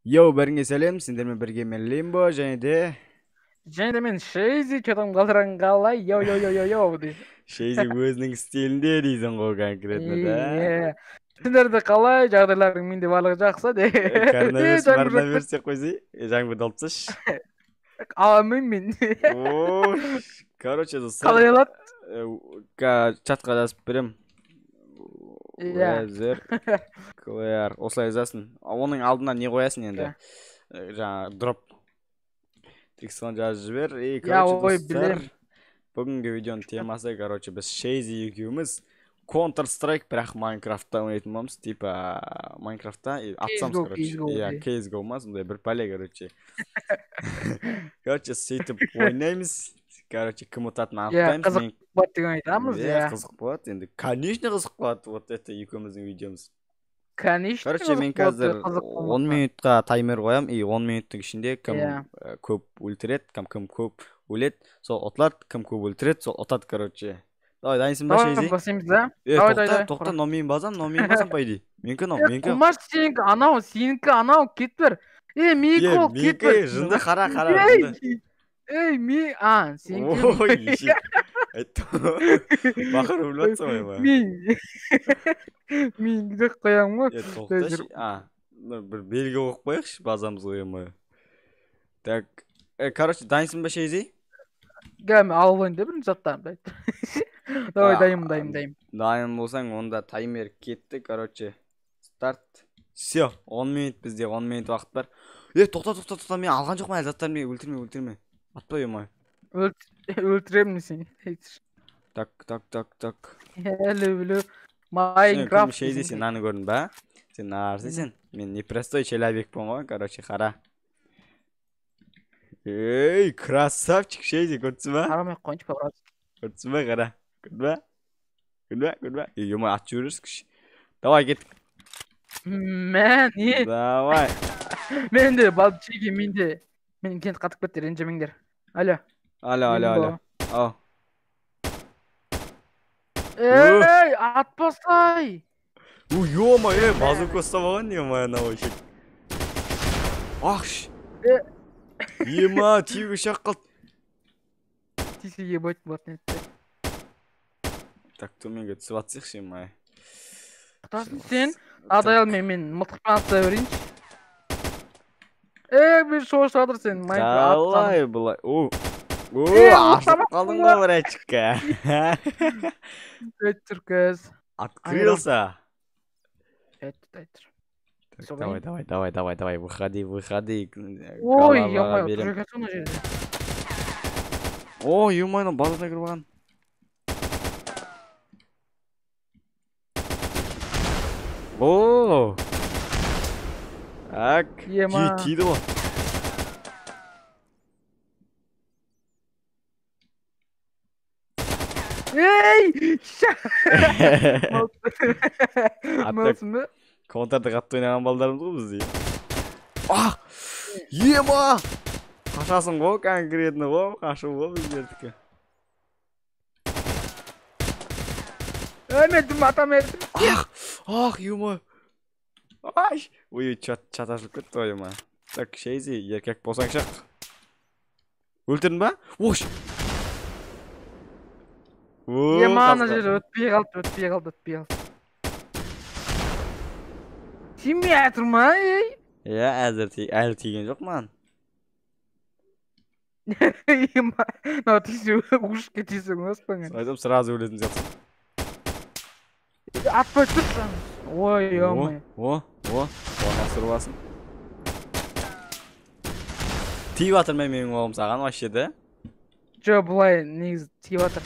Йоу, бәріңе сәлем, сендермен бірге мен Лимбо және де мен Шейзи, че там қалдырған қалай, йоу йоу йоу йоу йоу дейді. Шейзи өзінің стилінде дейсің ғой конкретно, да? Иә. Сендерде қалай, жағдайларың менде барлығы жақсы де. Коронавирус, коронавирус деп қойсай, жаңбырды алып тасташы. Аламын мен. Ой, короче, достар. Қалай алады? Чатқа жазып берем. Иә. Weather clear. Осылай жазасың. Оның алдына не қоясың енді? Жаңа дроп. Текстін жазып жібер. И, короче, достар, бүгінгі видеоның темасы, короче, біз Шейзи екеуміз Counter Strike, бірақ Майнкрафтта ойнайтын боламыз. Типа Майнкрафтта атсамыз, короче. Иә, CS:GO ма, сондай бір пәле, короче. Короче, сөйтіп ойнаймыз. Короче, кім ұтатынын анықтаймыз. Қызық болады деген айтамыз, иә. Қызық болады енді. Конечно, қызық болады. Вот это екеуміздің видеомыз. Конечно. Короче, мен қазір 10 минутқа таймер қоямын, и 10 минуттың ішінде кім көп өлтіреді, кім көп өледі, сол ұтылады, кім көп өлтіреді, сол ұтады, короче. Давай, дайынсың ба, Шейзи? Давай, басаймыз, да? Давай, тоқта, тоқта, мынау мен базам, мынау мен базам, по идее. Менікі мынау, менікі. Қумаш, сенікі анау, сенікі анау, кет бір. Менікі ол, кет бір. Менікі, жынды, қара, қара, жынды. Ей, мен, а, сенікі. Ой, ешек. Бақырып өліп жатсың ғой, ма? Мен деп қоямын ғой. Тоқташы, а, бір белгі қойып қояйықшы базамызға, ема. Так, короче, дайынсың ба, Шейзи? Гә, мен алып алайын да бірінші заттарымды айт. Давай, дайынмын, дайын, дайын. Дайын болсаң, онда таймер кетті, короче. Старт. Все, 10 минут бізде, 10 минут уақыт бар. Тоқта, тоқта, тоқта, мен алған жоқпын әлі заттарымды, өлтірме, өлтірме. Атпа, ема. Өлтіремін сені. Так, так, так, так. Әлі білу. Майнкрафт. Шейзи, сен мынаны көрдің ба? Сен нарсы сен. Мен непростой человекпін ғой, короче, қара. Ей, красавчик, Шейзи, көрдісің ба? Қарамай ақ қояйыншы, брат. Көрдісің ба, қара. Көрдің ба? Көрдің ба, көрдің ба? Ей, ема, атып жіберерсің. Давай, кеттік. Мә, не? Давай. Мен де, балчиги, мен де. Мен кент қатып кетті, ренжімеңдер. Алло. Алло, алло, алло. Ау. Ей, атпасай. Ой, ё-моё, ей, базука ұстап алған, ё-моё, анау ешек. Ах, ема, тиюге шақ қалды. Тисе ебать болатын еді. Так, төменге түсіп атсайықшы, ема. Құтасың сен, адай алмай, мен мылтықпен атса берейінші. Ей, бір шошып жатыр сен, Майнкрафт. Қалай бұлай? О, ашылып қалдың ғой, братчика. Түркіз. Открылся. Айтыр. Давай, давай, давай, давай, давай, выходи, выходи. Ой, ё-моё, тұр екен ана жерде. О, ё-моё, мынау базасына кіріп алған. О! Так, тиді ғой. Ей! Малсың ба? Контрды қатты ойнаған балдармыз ғой біз дейді. Ах! Ема! Қашасың ғой, конкретно ғой, қашу ғой біздердікі. Ей, мен дым атам едім. Ах! Ах, ема! Ай! Ой, чат ашылып кетті ғой, ема. Так, Шейзи, еркек болсаң шық. Өлтірдің ба? Ош! Ема, ана жер өтпей қалды, өтпей қалды, өтпей қалды. Тимей жатыр ма, ей? Иә, әзір әлі тиген жоқ маған. Ема, мынау тисе, ушке тисе, оспаң. Айтам, сразу өлетін сияқтысың. Атпай тұршы. Ой, ё-моё. О, о, оны асырып аласың. Тиіп жатыр ма менің оғым саған вообще, да? Жоқ, былай негізі тиіп жатыр.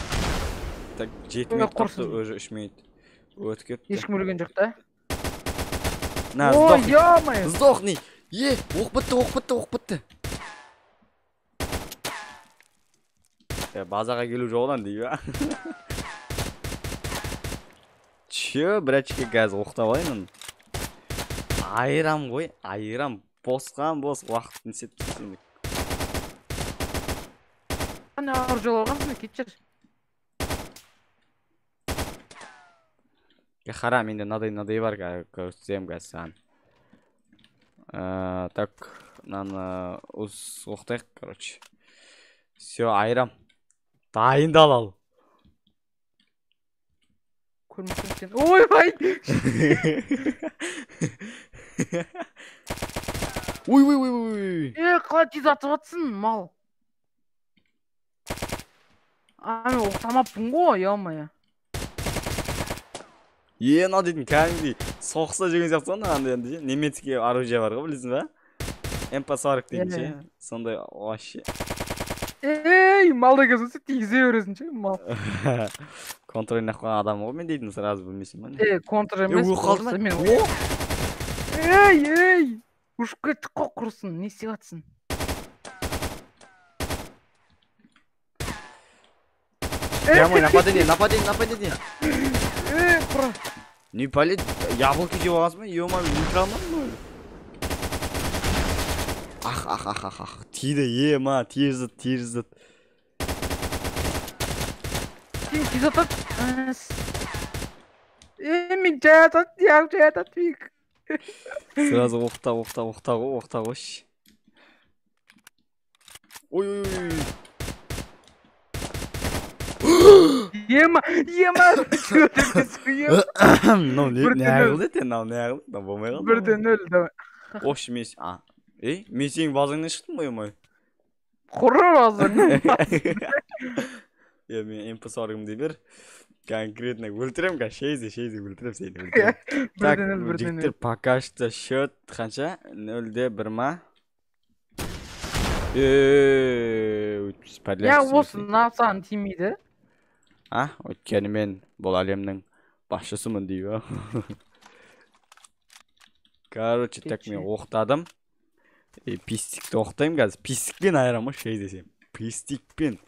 Так, 7 минут қалды, уже 3 минут өтіп кетті. Ешкім өлген жоқ та? На, ой, сдохни. Ё-моё. Сдохни. Е, оқ бітті, оқ бітті, оқ бітті. Базаға келу жоғынан дейді ба? Че, братчики, қазір оқтап алайын. Айрам ғой, айрам. Босқан бос уақыт несет сені. Ана ауыр жол алғансың, кетші. Қара, менде мынадай бар, көрсетемін қазір саған. Так, мынаны оқтайық, короче. Все, айырам. Дайындал ал. Көрмесең сен. Ойбай! Ой, ой, ой, ой. Қалай тез атып атсың, мал. А, мен оқтамаппын ғой, ё-моё. Мынау дейтін кәдімгідей соғыста жүрген сияқты ғой, андай андай немецкий оружие бар ғой, білесің ба? МП-40 дейтін ше. Сондай вообще. Ей, мал деген сөз тигізе бересің ше, мал. Контроль ойнап қойған адам ғой мен дейтін, сразу білмейсің ба? Контр емес. Өліп қалды ма? Ей, ей! Ұшып кеттік қой, құрысын, не істеп жатсың? Прямой нападение, нападение, нападение. Ей, құра. Не палит, яблоки жеп алғансың ба? Ё-моё, өлтіре алмадым ба? Ах, ах, ах, ах, ах. Тиді, ема, тез зыт, тез зыт. Сен тез атат. Мен жай атат, жай атат. Сразу оқта, оқта, оқта ғой, оқта қойшы. Ой, ой, ой. Ема, ема. Мынау не қылды екен, мынау не қылды? Мынау болмай қалды. 1-0, давай. Ош, мен, мен сенің базаңнан шықтым ғой, ой. Құры базаңнан. Мен МП-40-ымды бер. Конкретно өлтірем, шейзе, шейзе өлтірем сені, өлтірем. Так, жігіттер, пока что счет қанша? 0-1 ма? Я осы саған тимейді. А, өйткені мен бұл әлемнің басшысымын дейбі. Короче, так мен оқтадым. Пистикті оқтаймын қазір. Пистикпен айырамын ғой, шей десем. Пистикпен.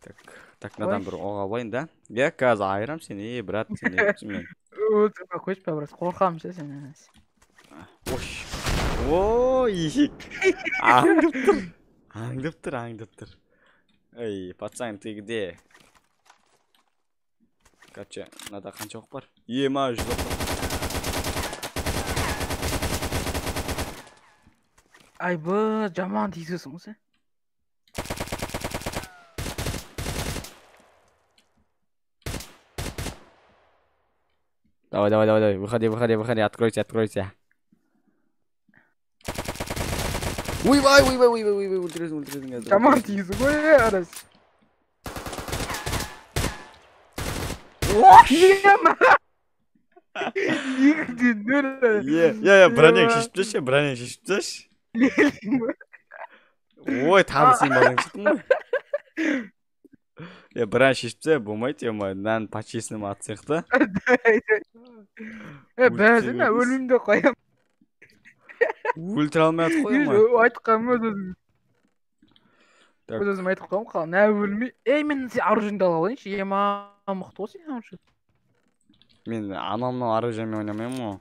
Так, так, мынадан бір оқ алайын да. Иә, қазір айырам сені, брат, сен мен. Өлтірмей қойшы, брат, қорқамын ше сенен. Ош. Ой, ешек. Аңдып тұр. Аңдып тұр, аңдып тұр. Эй, пацан, ты где? Короче, мынада қанша оқ бар? Ема, 100 оқ бар. Айбы, жаман тигізесің ғой сен. Давай, давай, давай, давай, выходи, выходи, выходи, откройся, откройся. Ойбай, ойбай, ойбай, ойбай, өлтіресің, өлтіресің қазір. Жаман тигізу ғой, арас. Ема! 2-0. Е, броняң шешіп тасташы, броняң шешіп тасташы. Ой, тағы сен базаң шықтың ғой. Броня шешіп тастаса болмайды, ема, мынаны по-честному атсақ та. Бәлі, мен өлмеймін деп қоямын. Өлтіре алмай атып қоямын. Айтқанмын өз өзім. Өз өзім айтып қоямын, қал, нә өлмей. Ей, мен сен оружиеңді ала алайыншы, ема, мықты ғой сен оружие. Мен анау мынау оружиемен ойнамаймын ғой.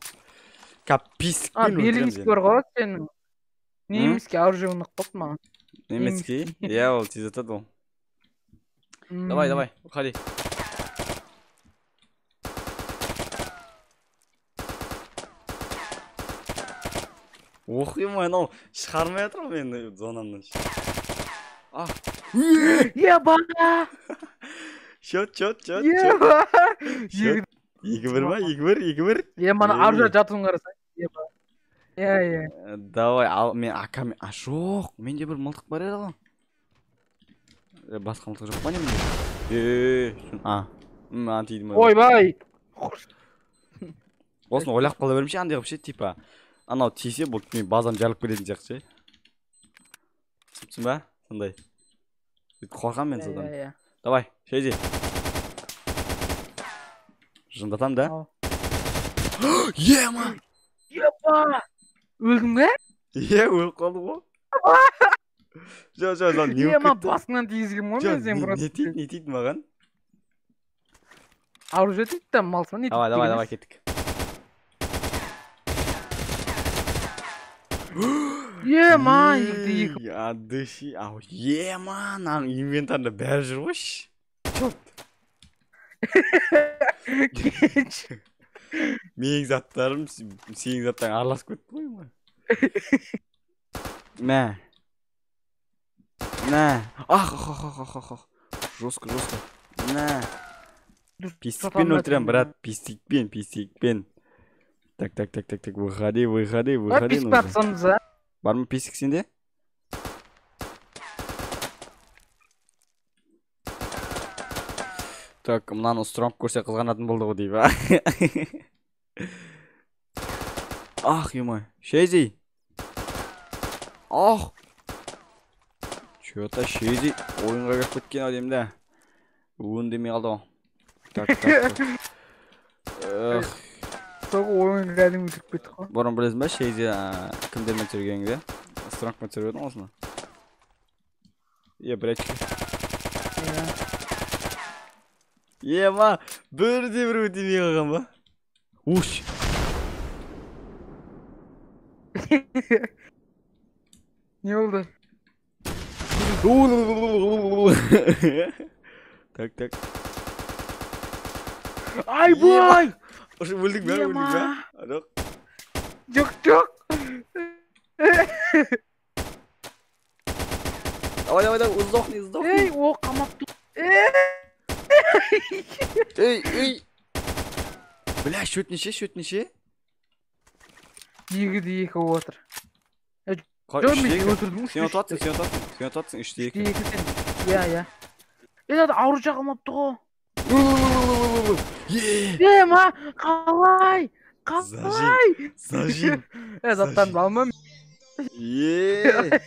Кап пистикпен өлтіремін Белинский бар ғой сенің. Немецкий оружие ұнап қалды маған. Немецкий? Иә, ол тез атады ол. Давай, давай, уходи. Оқимын, анау шығармай жатыр ғой мені зонамнан. Еба! Счет, счет, счет. Еба! 2-1 ма? 2-1, 2-1. Е, мана оружие жатуын қарасаң. Еба. Е, е. Давай, ал мен акам, а жоқ, менде бір мылтық бар еді ғой. Басқа мылтық жоқ па не менде? А, маған тиді ма? Ойбай! Осыны ойлап қала бермей ше, андай қылып ше, типа анау тисе, бұл мен базам жарылып кететін сияқты ше. Түсінсің ба? Сондай. Қорқамын мен содан. Давай, шейзи. Жындатам да? Ема! Ема! Өлдің бе? Е, өліп қалдым ғой. Жоқ, жоқ, жоқ, не Ема, басыңнан тигізген ғой мен сен, брат. Не тиді, не тиді маған? Оружие тиді да, малсың, не тиді? Давай, давай, давай, кеттік. Ема, 2-2. Адыши, ау, ема, мынаның инвентарында бәрі жүр ғой. Черт. Менің заттарым, сенің заттарың араласып кетті ғой. Мә. Мә. Ах, ах, ах, ах, ах, ах. Жестко, жестко. Мә. Пистикпен өлтірем, брат. Пистикпен, пистикпен. Так, так, так, так, так. Выходи, выходи, выходи. Пистик атсамыз, а? Бар ма пистик сенде? Так, мынаны стронг көрсе қызғанатын болды ғой деймін, а? Ах, ё-моё. Шези. Ах. Чё-то Шези ойынға кіріп кеткен ау деймін да. Үндемей қалды ғой. Так, так, так. Соғы ойынға кәдімгі кіріп кеттік қой. Бұрын білесің ба, Шези кімдермен түсіргеніңді? Стронгпен түсіріп едің осыны. Е, брячка. Ема, бірде бір өтемей қалған ба? Уш. Не болды? Так, так. Айбай! Уже өлдік бе, өлдік бе? Жоқ. Жоқ, жоқ. Давай, давай, давай, сдохни, сдохни. Ей, о, қамап тұр. Ей, ей. Бля, счет неше, счет неше? 2-2 болып отыр. Жоқ, мен өлтірдім. Сен ұтатсың, сен ұтатсың, сен ұтатсың, 3-2. 2 сен. Иә, иә. Е, ауру жағылмапты ғой. Е, ма, қалай? Қалай? Зажим. Е, заттарымды алмаймын. Е.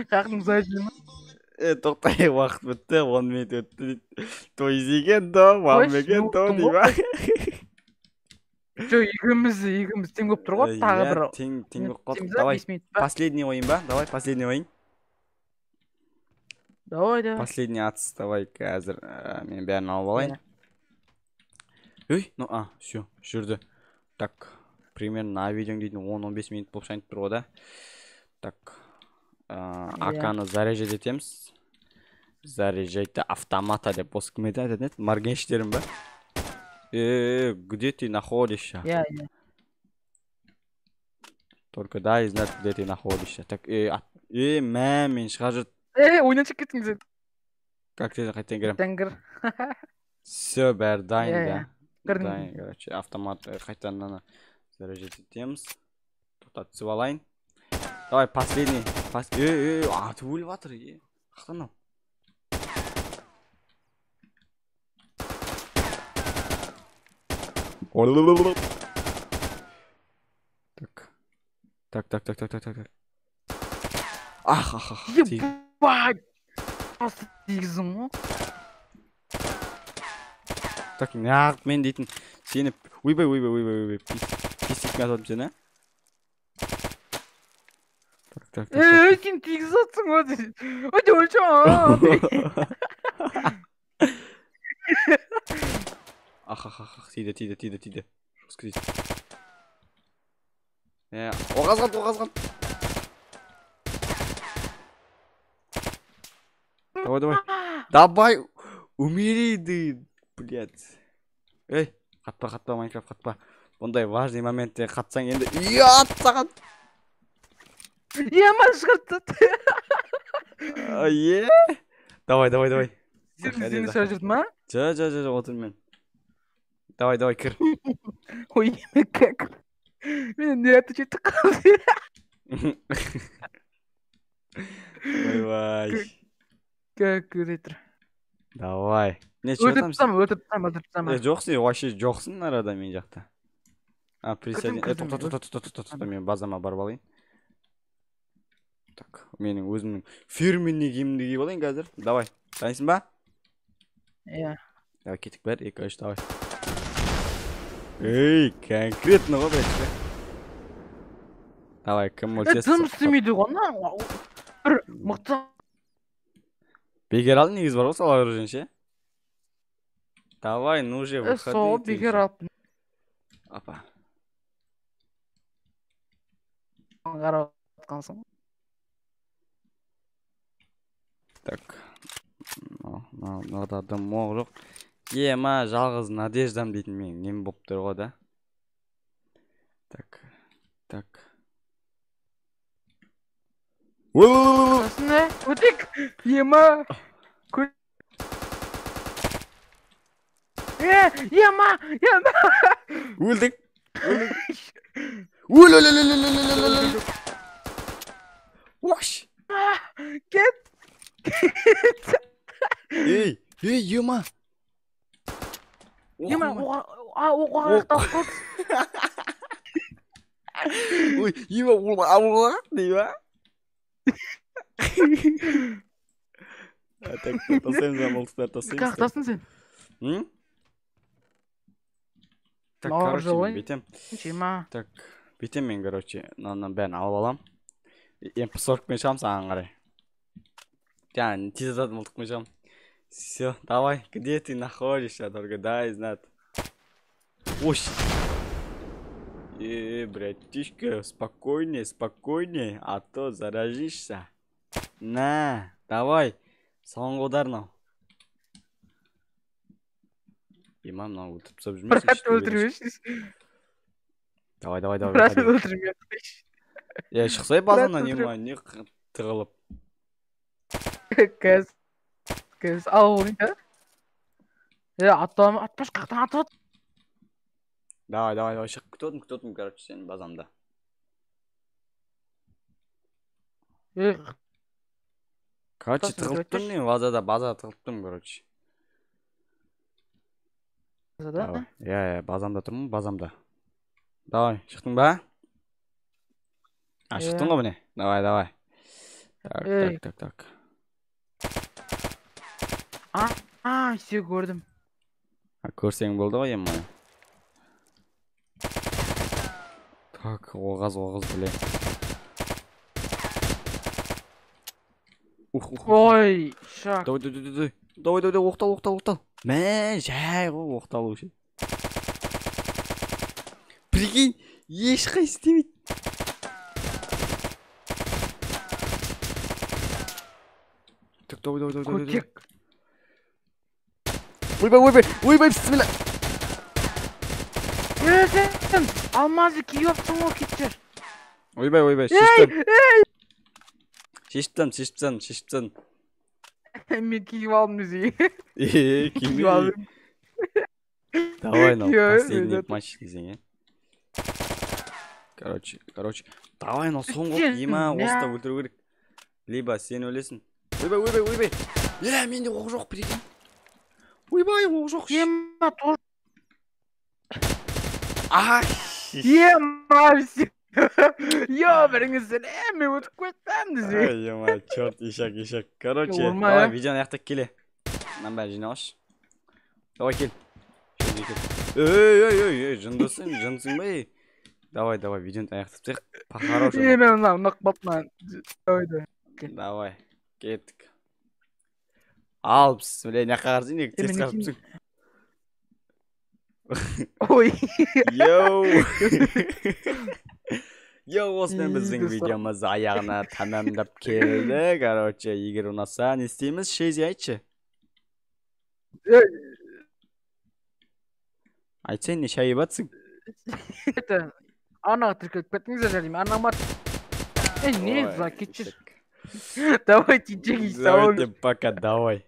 Қақтың зажимі. Е, тоқтай, уақыт бітті, 10 минут өтті дейді. Той іздеген то, мамеген то деймін. Жоқ, екеуміз тең болып тұр ғой, тағы бір. Тең болып қалдық. Давай, последний ойын ба? Давай, последний ойын. Давай, давай. Последний атыс, давай, қазір мен бәрін алып алайын. Ей, ну, а, все, жүрді. Так, примерно на видеоң дейтін 10-15 минут болып шайынып тұр ғой да. Так, АК-ны заряжать етеміз. Заряжайте автомата деп осы кім айтатын еді? Моргенштерн ба? Где ты находишься? Я, я. Только дай знать, где ты находишься. Так, мә, мен шыға жүрд. Ойнан шығып кеттің сен. Как ты қайтадан кірем? Қайтадан кір. Все, бәрі дайын да. Дайын, короче, автомат қайтадан ана заряжать етеміз. Тоқтат, түсіп алайын. Давай, последний. Атып өліп жатыр. Қақтан ау. Так. Так, так, так, так, так, так. Ах, ах, ах. Ебать! Просто тигіздің ғой. Так, неғып мен дейтін сені... Ойбай, ойбай, ойбай, ойбай. Пистикпен атадым сені. Так, так, так. Сен тигізіп жатсың ғой. Өте өлші. Ах, ах, ах, тиді, тиді, тиді, тиді. Жестко тиді. Оғазған, оғазған. Давай, давай. Давай, умери ты, блядь. Эй, қатпа, қатпа, Майнкрафт, қатпа. Бұндай важный моментте қатсаң енді. Ұят саған. Ема шығарды. Е. Давай, давай, давай. Сені шығарып жүрді ма? Жо, жо, жо, отырмын мен. Давай, давай, кір. Ой, как? Мен не отвечать қалды. Ойбай. Как ретро. Давай. Не, өлтіріп тастама, өлтіріп тастама, өлтіріп тастама. Жоқсың, вообще жоқсың арада мен жақта. А, присоедин. Тоқта, тоқта, тоқта, тоқта, мен базама барып алайын. Так, менің өзімнің фирменный киімімді киіп алайын қазір. Давай, дайынсың ба? Иә. Давай, кеттік, 1, 2, 3, давай. Ей, конкретно ғой, бәтші. Давай, кім өлтірсе. Дым істемейді ғой, ана. Бір мықты. Бекер алдың негізі бар ғой сол оружиені ше? Давай, ну же, выходи. Сол бекер алып. Апа. Қарап отқансың. Так. Мынада дым жоқ. Ема, жалғыз надеждам дейтін менің нем болып тұр ғой да. Так. Так. Сосын не? Өтек. Ема. Ема, ема. Өлдік. Өл, өл, өл, өл, өл, өл, өл. Уаш. Кет. Кет. Ей, ей, ема. Ема, оға аяқталып қалды. Ой, ема, аула, дей ба? Так, тастаймыз ба, мылтықтарды тастаймыз. Қаяқтасың сен? Так, короче, мен бүйтем. Так, бүйтем мен, короче, мынаның бәрін алып алам. МП-40-пен шығамын саған қарай. Жаңа тез ататын мылтықпен шығамын. Все, давай, где ты находишься, только дай знать. Ой. Братишка, спокойнее, спокойнее, а то заразишься. На, давай, соңғы удар мынау. Ема, мынау өлтіріп тастап жүрмесін. Брат, өлтірмеші. Давай, давай, давай. Брат, өлтірмей. Шықсай базаңнан, ема, не тығылып. Қазір, қазір, ал ойын, а? Аттама, атпаш, қақтан атып. Давай, давай, давай, шық, күтіп отырмын, короче, сені базамда. Короче, тығылып тұрмын мен, базада тығылып тұрмын, короче. Базада? Иә, базамда тұрмын, базамда. Давай, шықтың ба? А, шықтың ғой міне. Давай, давай. Так, так, так, так. А, все көрдім. Көрсең болды ғой, ема. Так, оғаз, бля. Ух, ух. Ой, шак. Давай, давай, давай. Давай, давай, оқтал, оқтал, оқтал. Мә, жай ғой оқталу ше. Прикинь, ешқайсы істемейді. Так, давай, давай, давай, давай. Ойбай, ойбай, ойбай, бісміллә. Сен алмазды киіп алыпсың ғой, кетші. Ойбай, ойбай, шештім. Шешіп тастадым, шешіп тастадым. Мен киіп алдым десең. Киіп алдым. Давай, мынау, последний матч десең, е. Короче, короче, давай, мынау соңғы, ема, осыда өлтіру керек. Либо сен өлесің. Ойбай, ойбай, ойбай. Менде оқ жоқ, прикинь. Ойбай, оқ жоқ. Ема, тоже. Ема, все. Йо, біріңіз сәлем, мен өтіп кеттім десең. Ема, черт, ишак, ишак. Короче, давай, видеоны аяқтап келе. Мынаның бәрін жинап алшы. Давай, кел. Ей, ей, ей, ей, жындысың, жындысың ба, ей? Давай, давай, видеоны аяқтап тастайық. По-хорошему. Е, мен мына ұнап қалды. Давай, давай. Давай, кеттік. Ал, бісміллә, мына жаққа қарасаң, неге тез қарап тұрсың? Ой. Йоу. Йоу, осымен біздің видеомыз аяғына тәмамдап келді. Короче, егер ұнаса, не істейміз? Шези, айтшы. Айтсаң, не шай батсың? Это, арнаға тіркеліп кеттіңіздер, жәлем, арнама. Не, за, кетші. Давайте, жеги, Давайте, пока, давай.